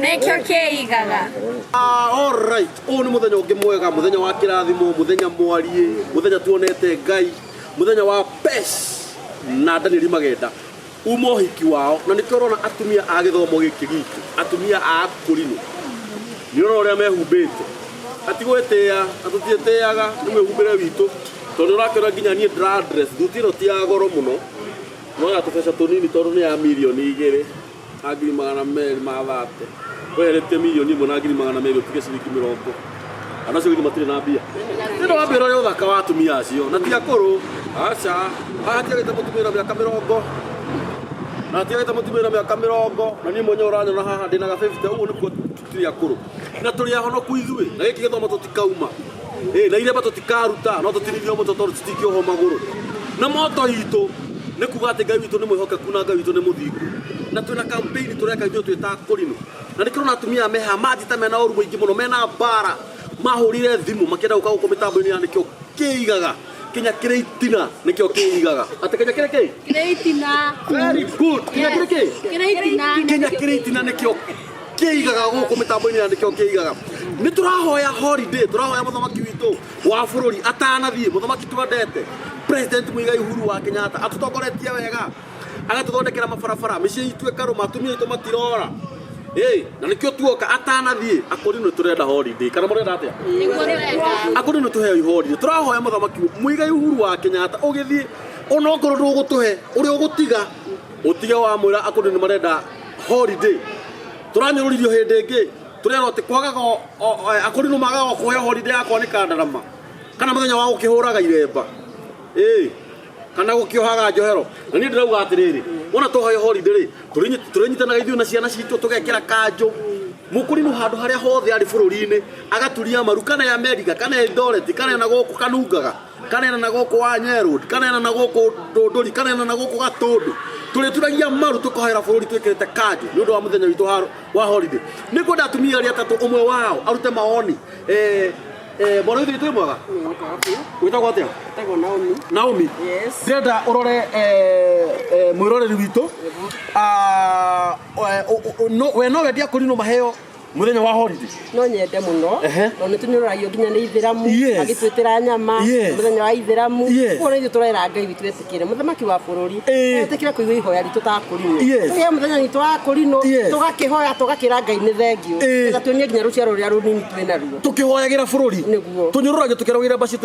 Nĩkĩo kĩigaga. Ah, all right. Ũyũ nĩ mũthenya ũngĩ mwega, mũthenya wa kĩrathimo, mũthenya mwariĩ, mũthenya tuonete Ngai, mũthenya wa Pes na Daniel Magenda uma ũhiki wao, na nĩkĩo ũrona atumia a gĩthomo gĩkĩ gitũ, atumia a Akũrinũ, nĩ ũrona ũrĩa mehumbĩte, atigwĩtĩa na tũtiĩtĩaga nĩ mwĩhumbĩre witũ, tondũ nĩ ũrakĩona nginya niĩ ndĩra dress, thuti ĩno ti ya goro mũno, no ya tũbeca tũnini tondũ nĩ ya 2,000,000 na 230,000. Weheretie 1,200,000 ũtige ciringi 20. Andũ acio githĩ matirĩ na mbia? Nĩ wambĩra ũrĩa ũthaka wa atumia acio na ti akũrũ. Aca, haha hatiagĩte mũtumia na mĩaka 20. Na hatiagĩte mũtumia na mĩaka 20 na niĩ mwenyewe ũranyona haha ndĩna ga 50 ũguo nĩkuo tũtirĩ akũrũ. Na tũrĩ ahonoku ithuĩ na gĩkĩ gĩthomo tũtikauma. Ĩ na iremba tũtikaruta no tũtinithio mũtwe tondũ tũtingĩohwo magũrũ. Na moto itũ nĩ kuga atĩ Ngai witũ nĩ mwĩhokeku na Ngai witũ nĩ mũthingu. Na twĩna campaign tũreka ithuĩ twĩ ta Akũrinũ. Na nĩkĩo ũrona atumia meha manjita mena ũru mũingĩ mũno mena mbara mahũrire thimũ makĩenda gũka gũkũ mĩtambo-inĩ ya nĩkĩo kĩigaga kinya kĩrĩ itina nĩkĩo kĩigaga atĩ kinya kĩrĩ kĩ Kĩrĩ itina. Very good. Kinya kĩrĩ kĩ? Kĩrĩ itina. Kinya kĩrĩ itina nĩkĩo kĩigaga gũkũ mĩtambo-inĩ ya nĩkĩo kĩigaga. Nĩ tũrahoya holiday, tũrahoya mũthamaki witũ wa bũrũri atanathiĩ, mũthamaki twendete, President Muigai Uhuru wa Kenyatta atũtongoretie wega, agatũthondekera mabarabara, mĩciĩ itũ ĩkarũma, atumia aitũ matirora. Ĩ, na nĩkĩo tuoka atanathiĩ, akũrinũ nĩ tũrenda holiday, kana mũrenda atĩa? Nĩguo tũrenda. Akũrinũ tũheo holiday, tũrahoya mũthamaki Muigai Uhuru wa Kenyatta ũgĩthiĩ onokorwo ndũgũtũhe ũrĩa ũgũtiga ũtige wamwĩra akũrinũ nĩ marenda holiday. Tũranyũrũririo hĩndĩ ĩngĩ tũrerwo atĩ kwagaga akũrinũ magaga kũheo holiday ya kwanĩka ndarama kana mũthenya wa gũkĩhũraga iremba ĩ kana gũkĩohaga njohero. Na niĩ ndĩrauga atĩrĩrĩ, wona tũheo holiday rĩ, tũrĩnyitanaga ithuĩ na ciana citũ tũgekĩra kanjũ mũkũrinũ handũ harĩa hothe arĩ bũrũri-inĩ agaturia maru, kana ya Amerika kana Eldoret kana na gũkũ Kanungaga kana na gũkũ Wanyerũ kana na gũkũ Ndũndũri kana na gũkũ Gatũndũ, tũrĩturagia maru tũkahoera bũrũri twĩkĩrĩte kanjũ nĩ ũndũ wa mũthenya witũ wa holiday. Nĩ ngwenda atumia arĩa atatũ ũmwe wao arute maoni. Mwana witũ wĩ mwega? Wĩtagwo atĩa? Wĩtagwo Naomi. Naomi. Yes. Ndĩrenda ũrore mwĩroreri witũ. We no wende akũrinũ maheo mũthenya wa holiday? No nyende mũno. Tondũ nĩ tũnyũrũragio nginya nĩ ithĩramu, magĩtwĩtĩra nyama mũthenya wa ithĩramu. Koguo ithuĩ tũrera Ngai witũ etĩkĩre mũthamaki wa bũrũri etĩkĩre kũigua ihoya ritũ ta akũrinũ. Tũgĩe mũthenya witũ wa akũrinũ, tũgakĩhoya tũgakĩra Ngai nĩ thengiũ. Nĩgetha tuonie nginya rũciaro rũrĩa rũnini twĩ naruo. Tũkĩhoyagĩra bũrũri. Nĩguo. Tũnyũrũragio tũkĩragwo iremba citũ.